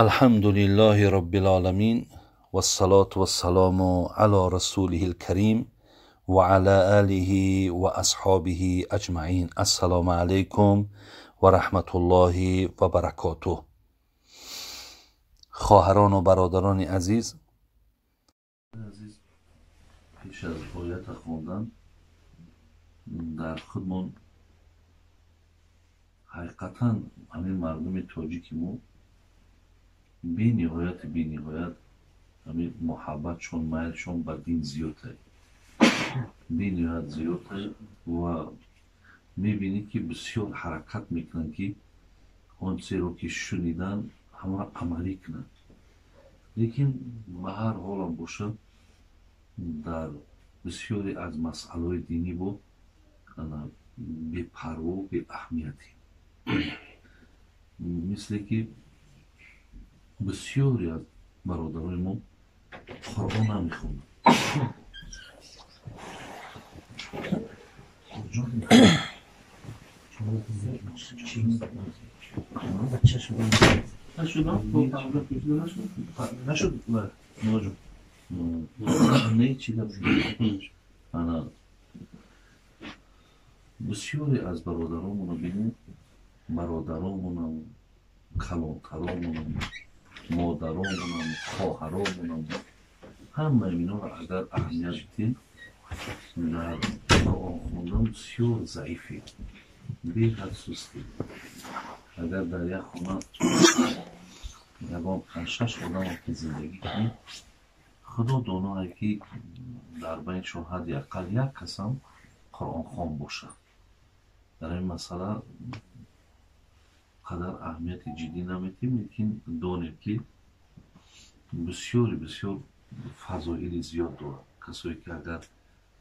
Алҳамду лиллаҳи роббил оламин, вассалоту вассалому ало расулиҳил карим ва ала олиҳи ва асҳобиҳи аҷмаин. Ассалому алайкум ва раҳматуллоҳи ва баракотуҳ. Хоҳарону бародарони азиз, пеш аз оята хондан дар худмон ҳақиқатан ҳамин мардуми тоҷики мо бениҳояти бениҳоят ҳамин муҳаббатшон, майлшон ба дин зиёдае, бениҳоят зиёдае, ва мебинӣ, ки бисёр ҳаракат мекунанд, ки он чизеро, ки шунидан, ҳамонро амалӣ кунанд. Лекин ба ҳар ҳолам бошад, дар бисёре аз масъалаҳои динӣ бо бепарво, беаҳамиятӣ, мисле ки бисёре аз бародарои мо Қуръон намехонанд. Нашуд, не чи гап. Ана бисёре аз бародаронмонро бинем, бародаронмонам, калонтаронмонам, модаронмонам, хоҳаронмонам, ҳамаи инҳоро агар аҳамият бидем, дар Қуръон хондан бисёр заифем, беҳад сустем. Агар дар як хона ягон панҷ-шаш одамро ки зиндагӣ кунем, Худо доное, ки дар байншон ҳадди ақал як касам қуръонхон бошад. Дар ин масъала қадар аҳамияти ҷиддӣ наметиҳем, лекин донем, ки бисёри бисёр фазоили зиёд дорад касое, ки агар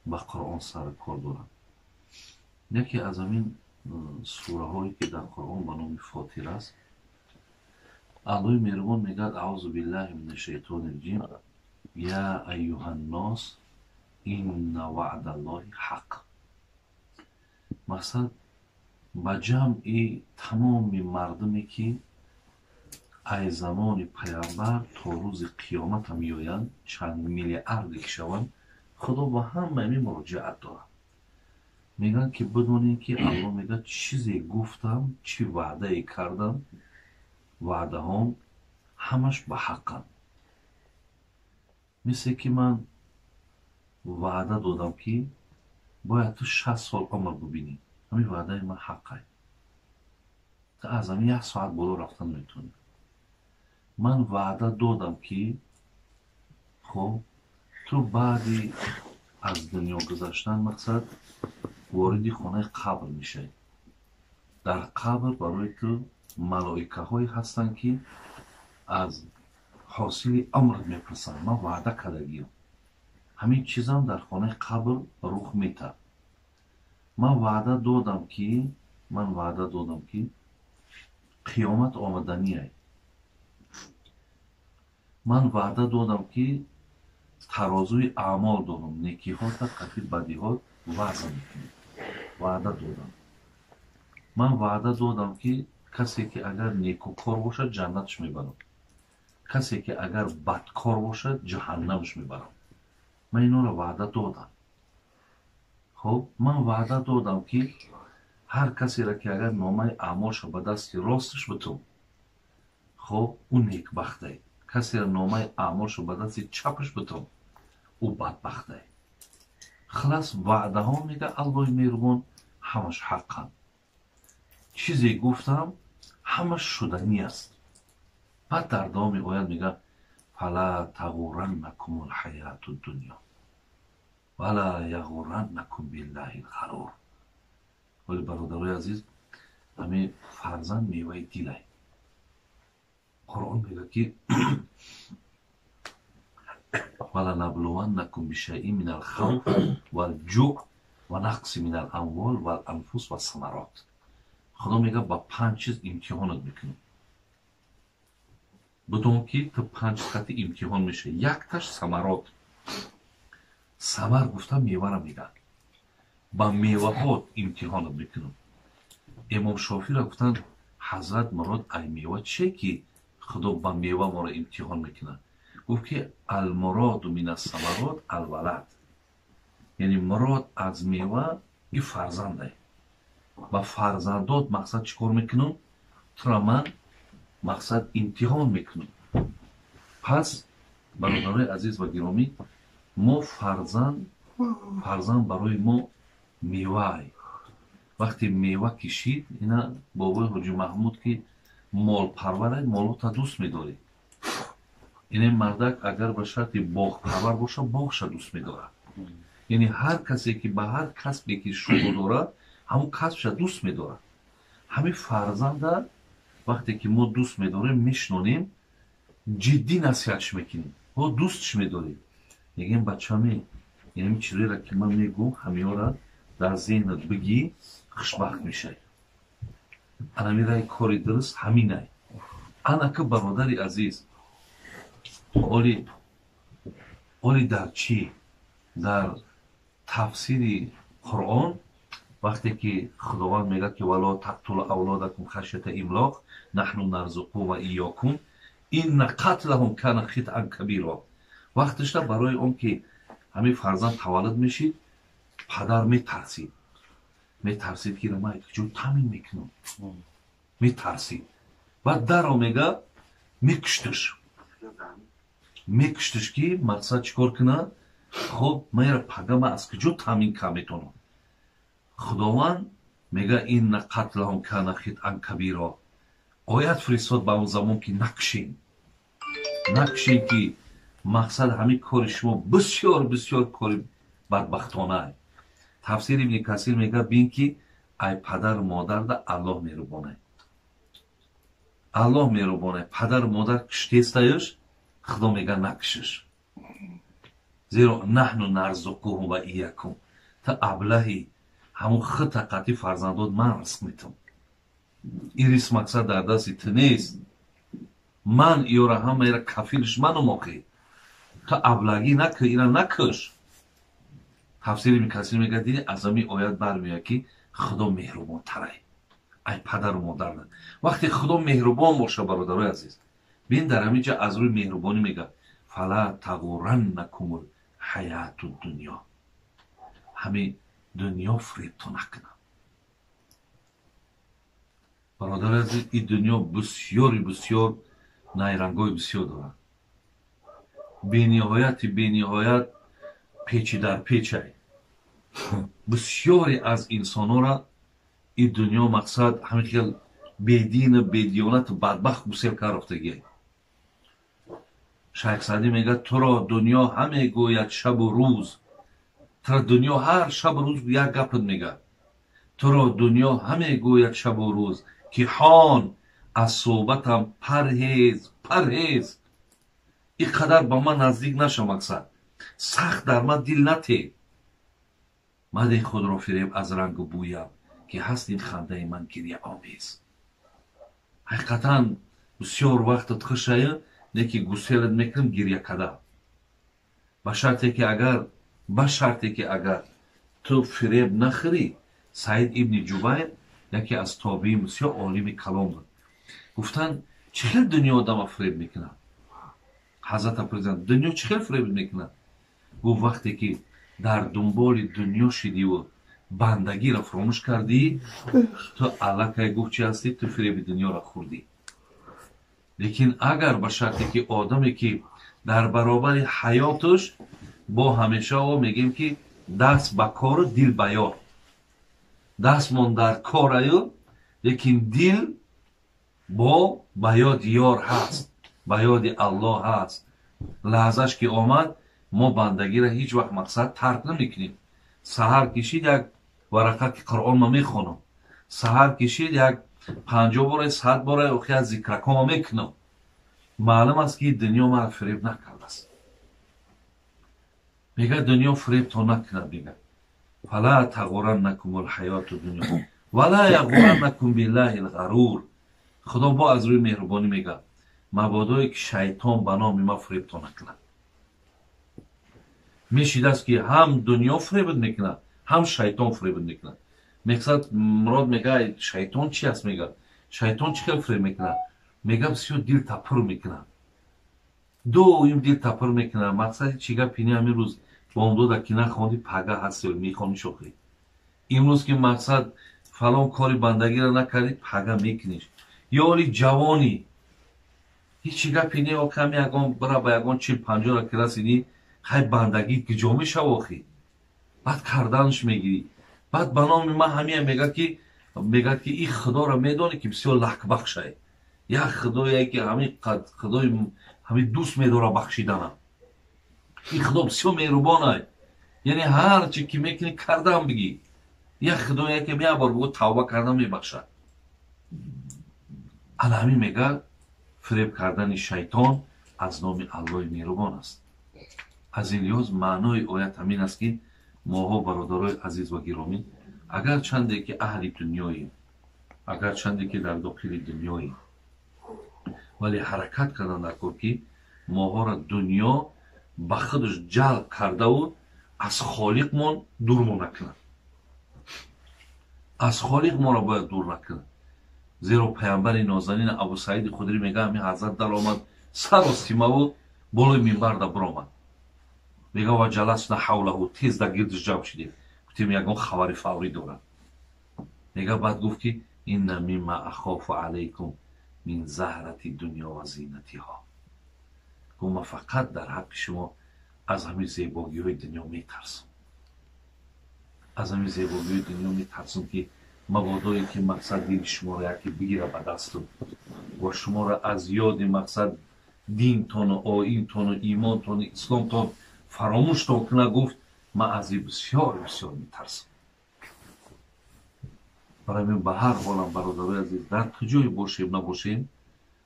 ба Қуръон сару кор доранд. Яке аз ҳамин сураҳое, ки дар Қуръон ба номи Фотир аст, Аллоҳи меҳрубон мегӯяд: "Аъузу биллаҳи мина шайтони раҷим. Я айюҳаннос, инна ваъдаллоҳи ҳақ." Мақсад, ба ҷамъи тамоми мардуме, ки ай замони паямбар то рӯзи қиёмата меоянд, чанд миллиарде ки шаванд, Худо ба ҳамаи ин муроҷиат дорад. Мегӯянд, ки бидонем, ки Аллоҳ мегӯяд: чизе гуфтам, чӣ ваъдае кардам, ваъдаҳом ҳамаш ба ҳаққанд. Мисле ки ман ваъда додам, ки бояд ту 60 сол умр бубинӣ, ҳамин ваъдаи ман ҳаққай, ту аз ҳамин як соат боло рафта наметавонӣ. Ман ваъда додам, ки хоб, ту баъди аз дунё гузаштан, мақсад, вориди хонаи қабр мешавӣ. Дар қабр барои ту малоикаҳое ҳастанд, ки аз ҳосили умрат мепурсанд. Ман ваъда кардагиам, ҳамин чизам дар хонаи қабр рух метаҳад. Ман ваъда додам, ки қиёмат омаданиай. Ман ваъда додам, ки тарозуи аъмол дорам, некиҳота қатъи бадиҳо вазн мекунем. Ваъда додам. Ман ваъда додам, ки касе ки агар некукор бошад, ҷаннатш мебарам, касе ки агар бадкор бошад, ҷаҳаннамш мебарам. Ман инҳоро ваъда додам. Хоб, ман ваъда додам, ки ҳар касеро, ки агар номаи аъмолша ба дасти росташ битум, хоб, ӯ некбахтае, касеро номаи аъмолша ба дасти чапаш битум, ӯ бадбахтае. Хулас, ваъдаҳо, мега Аллоҳи меҳрубон, ҳамаш ҳаққанд. Чизе гуфтам, ҳамаш шуданӣ аст. Баъд дар давоми оят мега: "Фала тағурраннакум лҳаяту дунё вала яғурраннакум биллаҳи лғарур." Вале, бародарои азиз, ҳамин фарзанд меваи дилай. Қуръон мега, ки "Валанаблуваннакум бишайин мин алхавф валҷӯъ ва нақси мин аламвол валанфус вассамарот." Худо мега: ба панҷ чиз имтиҳонат мекунем, бидон, ки ту панҷ хати имтиҳон мешавӣ. Якташ самарот. Самар гуфта мевара мегӯяд. Ба меваҳо имтиҳонат мекунам. Имом Шофиро гуфтанд: "Ҳазрат, мурод ай мева чие, ки Худо ба мева моро имтиҳон мекунад? Гуфт ки алмуроду мин ассамарот алвалад, яъне мурод аз мева и фарзанде. Ба фарзандот мақсад чӣ кор мекунам? Тура ман мақсад имтиҳон мекунам. Пас бародарои азиз ва гиромӣ, мо фарзанд барои мо меваай. Вақте мева кишид, ина бобои Ҳоҷи Маҳмуд ки молпарвар, молота дӯст медорӣ. Ине мардак агар ба шарти боғпарвар боша, боғша дӯст медорад. Яъне ҳар касе ки ба ҳар касбе ки шуғл дорад, ҳамон касбша дӯст медорад. Ҳамин фарзанда вақте ки мо дӯст медорем, мешинонем, ҷиддӣ насиҳатш мекунем, ҳо дӯстш медорем, мегӯем бачаме, яъне чизеро ки ман мегӯм, ҳамиёра дар зеҳнат бигӣ, хушбахт мешавӣ. Анамираи кори дуруст ҳаминай. Анака бародари азиз, оли дар чӣ? Дар тафсири Қуръон вақте ки Худованд мегӯяд ки вало тақтулу авлодакум хашята имлоқ наҳну нарзуқу ва иёкум инна қатлаҳум кана хитъан кабиро. Вақташда барои он ки ҳамин фарзанд таваллуд мешид, падар метарсид, метарсид ки ман куҷо таъмин мекунам, метарсид. Баъд даро мега мекушташ, мекушташ ки мақсад чӣ кор кунад? Хоб ман пага ман аз куҷо таъмин карда метавонам? Худованд мега инна қатлаҳум кана хитъан кабиро. Оят фиристод ба он замон ки накушен, накушен, ки мақсад ҳамин кори шумо бисёр бисёр кори бадбахтонае. Тафсири Ибни Касир мега бин ки ай падару модарда Аллоҳ меҳрубонай, Аллоҳ меҳрубонай. Падару модар куштестаюш, Худо мега накушиш, зеро наҳну нарзуқуҳум ва иякум. Та аблаҳи, ҳамон хита қатъи фарзандот ман ризқ метам. Ин ризқ мақсад дар дасти ту нест, ман иёра ҳамаира кафилш манум. Охи ту аблагӣ накӯ, ира накуш. Тафсири Ибни Касир мегӯяд, диди аз ҳамин оят бармеояд ки Худо меҳрубонтарай ай падару модарда. Вақте Худо меҳрубон боша, бародарои азиз, бин дар ҳамин ҷа аз рӯи меҳрубонӣ мегӯяд фала тағураннакумул ҳаяту дунё, ҳамин дунё фиребто накунад. Бародари азиз, ин дунё бисёри бисёр найрангҳои бисёр дорад, бениҳояти бениҳоят печи дар печай. Бисёре аз инсонҳоро ин дунё мақсад ҳамин хел бедину бедиёнату бадбахт гусел карофтагиай. Шайх Саъдӣ мегӯяд: туро дунё ҳаме гӯяд шабу рӯз, туро дунё ҳар шабу рӯз як гапат мегӯяд. Туро дунё ҳаме гӯяд шабу рӯз ки ҳон аз суҳбатам парҳез, парҳез, ин қадар ба ман наздик наша, мақсад сахт дар ман дил нате, мадеҳ худро фиреб аз рангу бӯям ки ҳаст ин хандаи ман гиряомез. Ҳақиқатан бисёр вақтат хушая, не ки гуселат мекунам гиря када. Ба шарте ки агар, ба шарте ки агар ту фиреб нахӯрӣ. Саид ибни Ҷубайр яке аз тобиин, бисёр олими калом буд. Гуфтанд: чӣ хел дунё одама фиреб мекунад? Ҳазрата президент, дунё чӣ хел фиреб мекунад? Гуфт: вақте ки дар дунболи дунё шидиву бандагиро фуромӯш кардӣ, ту аллакай, гуфт, чи ҳастӣ? Ту фиреби дунёро хӯрдӣ. Лекин агар ба шарте ки одаме ки дар баробари ҳаёташ бо ҳамеша о мегӯем ки даст ба кору дил ба ёр, дастмон дар кораю, лекин дил бо ба ёди ёр ҳаст, ба ёди Аллоҳ ҳаст. Лаҳзаш ки омад, мо бандагиро ҳеҷ вақт мақсад тарк намекунем. Саҳар кишид, як варақа ки Қуръон ма мехонам. Саҳар кишид, як 50 бора, 100 бора охи аз зикракома мекунам. Маълум аст ки дунё мара фиреб накардааст. Мегӯяд, дунё фиребто накунад. Мегӯяд: фала тағураннакум лҳаёту дунё вала яғураннакум биллаҳи лғарур. Худо бо аз рӯи меҳрубонӣ мегӯяд: мабодое ки шайтон ба номи ман фиребто накунад. Мешидааст ки ҳам дунё фиребат мекунад, ҳам шайтон фиребат мекунад. Мақсад мурод мега, шайтон чи аст? Мега, шайтон чӣ хел фиреб мекунад? Мега бисёр дил тапур мекунад, доим дил тапур мекунад. Мақсади чӣ гап ини ҳамин рӯз бомдода ки нахонди, пага ҳасти мехонӣ шохӣ. Имрӯз ки мақсад фалон кори бандагиро накардӣ, пага мекуниш. Ё оли ҷавонӣ, ҳеҷ гапи не, ками ягон бира ба ягон 40-50-ра ки расидӣ, хай бандагӣ куҷо мешава охи? Баъд карданаш мегирӣ. Баъд ба номи ман ҳамия мегӯяд ки ин худоро медонӣ ки бисёр лакбахшай, як худое ки ҳамин худои ҳамин дӯст медора бахшиданам, ин худо бисёр меҳрубонай. Яъне ҳар чи ки мекунӣ кардан бигӣ, як худое ки як бор бигӯ тавба кардан мебахшад. Ана ҳамин мегӯяд фиреб кардани шайтон аз номи Аллоҳи меҳрубон аст. Аз ин лиҳоз маънои оят ҳамин аст ки моҳо, бародарои азиз ва гиромӣ, агарчанде ки аҳли дунёем, агарчанде ки дар дохили дунёем, вале ҳаракат кардан дар кор ки моҳоро дунё ба худаш ҷалб кардаву аз холиқмон дурмо накунад, аз холиқ моро бояд дур накунад. Зеро паямбари нозанин Абу Саиди Худрӣ мега ҳамин ҳазрат даромад саросимаву болои минбарда биромад. Мега ва ҷаласна ҳавлаҳу, тез дар гирдиш ҷамъ шидем, гуфтем ягон хабари фаврӣ дорад. Мега баъд гуфт ки инна мимма ахофу алайкум мин заҳрати дунё ва зинатиҳо. Гуфт ман фақат дар ҳаққи шумо аз ҳамин зебогиҳои дунё метарсам, аз ҳамин зебогиҳои дунё метарсам ки мабодое ки мақсад дини шуморо яке бигира ба дасту ва шуморо аз ёди мақсад динтону оинтону имонтону исломтон фаромӯштон кунад. Гуфт ман аз ин бисёр бисёр метарсам. Барои ҳамин ба ҳар ҳолам бародарои азиз, дар куҷое бошем набошем,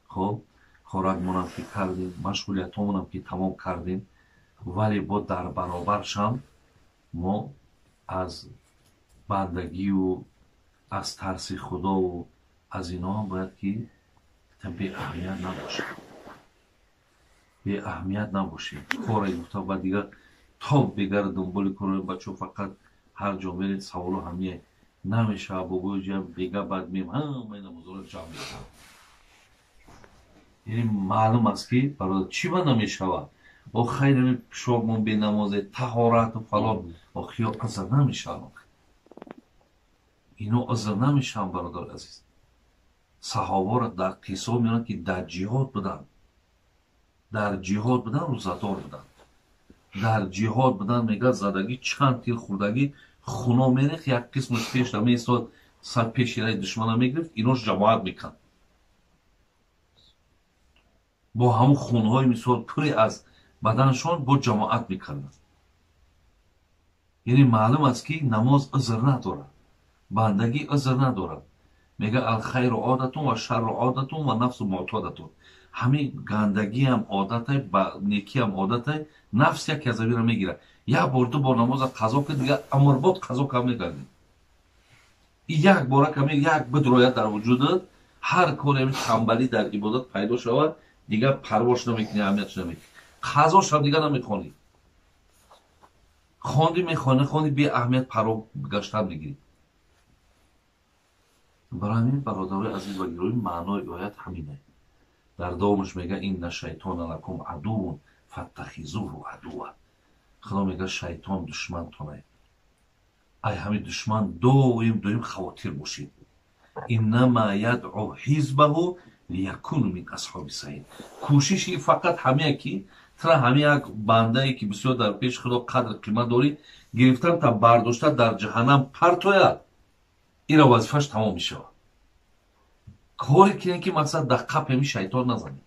хоб хӯракмонам ки кардем, машғулиятҳомонам ки тамом кардем, вале бо дар баробаршам мо аз бандагию аз тарси худову аз инҳоам бояд ки беаҳамият набошем, беаҳамият набошем. Коре гуфта ба дигар то бегар дунболи корои бачо фақат ҳар ҷо меред саволо ҳамие намешава. Бобои ҷа бега баъд мем ҳамаи намозоро ҷамъ мекунам. Яъне маълум аст ки бародар чӣ ба намешава? О хайр ами пишобмон бенамозе, таҳорату фалон, охиё узр намешаванд. Ино узр намешаванд бародари азиз. Саҳобаро дар қиссаҳо меоранд ки дар ҷиҳод буданд, дар ҷиҳод буданд, рӯзадор буданд, дар ҷиҳод буданд. Мегӯяд задагӣ чанд тир хӯрдагӣ хуно мерехт, як қисмаш пеш меистод, сар пеши раи душмана мегирифт, инош ҷамоат мекард бо ҳамун хунҳои мисол пуре аз баданшон бо ҷамоат мекарданд. Яъне маълум аст ки намоз узр надорад, бандагӣ узр надорад. Мега алхайру одатун ва шарру одатун ва нафсу муътодатун. Ҳамин гандагиам одатай, некиам одатай, нафс яке аз авира мегирад. Як бор ду бор намоза қазо кар, дигар амрбод қазо кам мегардӣ. Як бора ками як бидрояд дар вуҷудат, ҳар коре ҳамин тамбалӣ дар ибодат пайдо шавад, дигар парвош намекунӣ, аҳамиятш намекунӣ, қазошам дигар намехонӣ. Хонди мехонӣ, хонди беаҳамият парво гаштан мегирӣ. Барои ҳамин бародарои азиз ва гиромӣ, маънои оят ҳаминае. Дар давомаш мега инна шайтона лакум адувун фаттахизуҳу адува. Худо мега шайтон душмантонае. Ай ҳамин душман доим доим хавотир бошед. Иннама ядъу ҳизбаҳу лиякуну мин асҳоби саид. Кӯшиши фақат ҳамия ки тра ҳами як бандае ки бисёр дар пеши худо қадр қимат дорӣ, гирифтан та бардошта дар ҷаҳаннам партояд, ира вазифааш тамом мешавад. Коре кине ки мақсад дар қап ҳами шайтон назанед.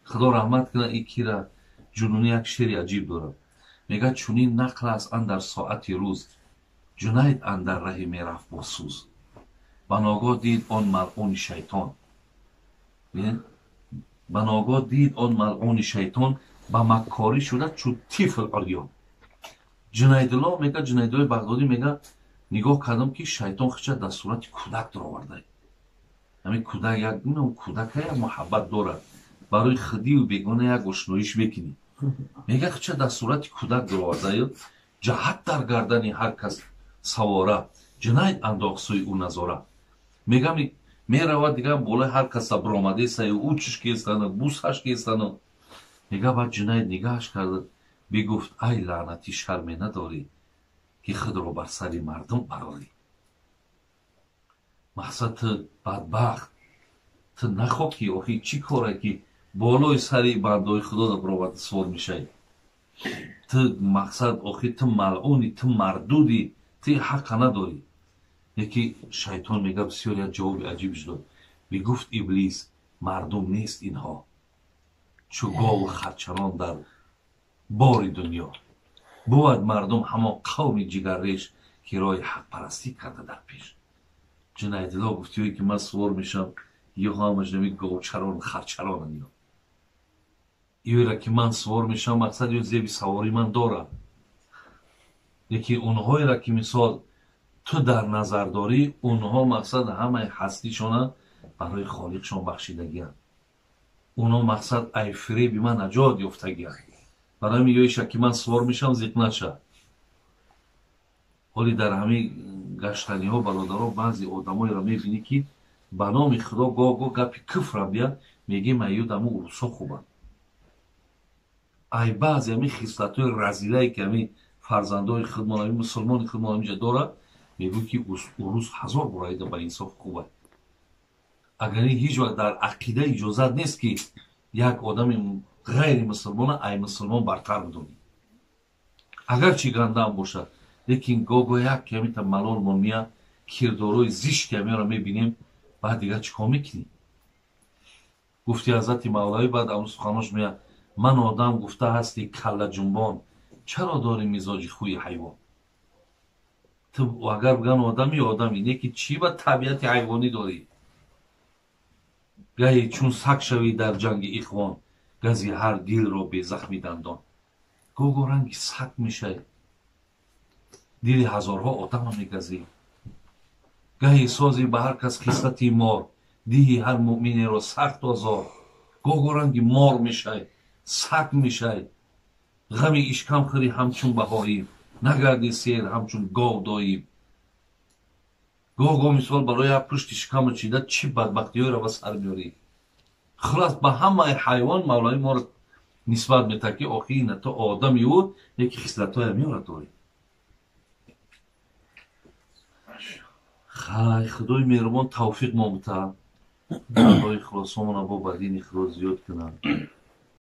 Худо раҳмат кунад и кира ҷунунӣ як шеъри аҷиб дорад. Мегӯяд чунин нақл аст андар соати рӯз, Ҷунайд андар раҳи мерафт бо сӯз. Ба ногоҳ дид он малъуни шайтон, ба ногоҳ дид он малъуни шайтон ба маккорӣ шуда чун тифл урён. Ҷунайдулло мегӯяд, Ҷунайдуллои Бағдодӣ мегӯяд нигоҳ кардам ки шайтон хича дар сурати кӯдак дароварда. Ҳамин кӯдак як кӯдака як муҳаббат дорад, барои худию бегона як ошноиш мекунӣ. Мегӯяд хича дар сурати кӯдак дароварда, ҷаҳат дар гардани ҳар кас савора, Ҷунайд андохт сӯи ӯ назора. Меравад дигар болои ҳар каса биромадесаю учиш кестану бусаш кестану. Мега баъд Ҷунайд нигаҳаш кард, бигуфт: ай лаънатӣ, шарме надорӣ, ки худро бар сари мардум барорӣ. Мақсад, ту бадбахт, ту нахо ки охи чӣ коре, ки болои сари бандои худода бароварда сувор мешавӣ? Ту мақсад, охи ту малъуни, ту мардудӣ, ту ҳаққа надорӣ. Яки шайтон мега, бисёр як ҷавоби аҷиб дод. Бигуфт Иблис: мардум нест инҳо, чу гову харчарон дар бори дунё. Бувад мардум ҳамон қавми ҷигарреш, ки роҳи ҳақпарастӣ карда дар пеш. Ҷунайдило гуфтиё, ки ман сувор мешавам, ё ҳамаш нами говчарон, харчаронан. Ё ёра ки ман сувор мешавам, мақсад, ё зеби саворӣ ман дорам. Яки онҳоеро ки мисол ту дар назар дорӣ, онҳо мақсад ҳамаи ҳастишона барои холиқшон бахшидагианд. Онҳо мақсад ай фиреби ман наҷот ёфтагианд. Барои ҳамин ёиша ки ман сувор мешавам, зиқ наша. Ҳоли дар ҳамин гаштаниҳо, бародаро, баъзе одамоеро мебинӣ, ки ба номи Худо гоҳ гоҳ гапи куфрам бия мегӯем, аюд аму урусо хубанд. Ай баъзе ҳамин хислатҳои разилае, ки ҳамин фарзандои худмон, ҳамин мусулмони худмон ҳаминҷа дорад, мегӯ ки урус ҳазор бор аида ба инсоф хуб аст. Агар ин ҳеҷ вақт дар ақида иҷозат нест, ки як одами ғайри мусулмона ай мусулмон бартар бидонӣ, агарчи гандаам бошад. Лекин гоҳ-гоҳ як ҳамита малолмон меяд, кирдорои зишти ҳамеро мебинем, баъд дигар чӣ кор мекунӣ? Гуфти ҳазрати Мавлавӣ, баъд амн суханош меяд: ман одам гуфта ҳасти каллаҷунбон, чаро дорӣ мизоҷи хӯи ҳайвон? Ту агар биган одами, одами не, ки чӣ ба табиати ҳайвонӣ дорӣ? Гаҳе чун саг шавӣ дар ҷанги ихвон, гази ҳар дилро безахми дандон. Гоҳ-гоҳ ранги саг мешавӣ, дили ҳазорҳо одама мегазӣ. Гаҳе созӣ ба ҳар кас хислати мор, диҳӣ ҳар муъминеро сахт озор. Гоҳ-гоҳ ранги мор мешавӣ, саг мешавӣ. Ғами ишкам хӯрӣ ҳамчун баҳоим, нагардӣ сер ҳамчун гов доим. Гоҳ-гоҳ мисол барои як пушти шикаму чида чӣ бадбахтиҳоеро ба сар меорӣ. Хулас, ба ҳамаи ҳайвон Мавлавӣ моро нисбат метаҳад, ки охи ина ту одами ӯ, яки хислатҳоя меорад дорӣ. Хай, Худои меҳрубон тавфиқ мо битаҳад, аллоҳи хулосомона бо ба дини Худо зиёд кунад.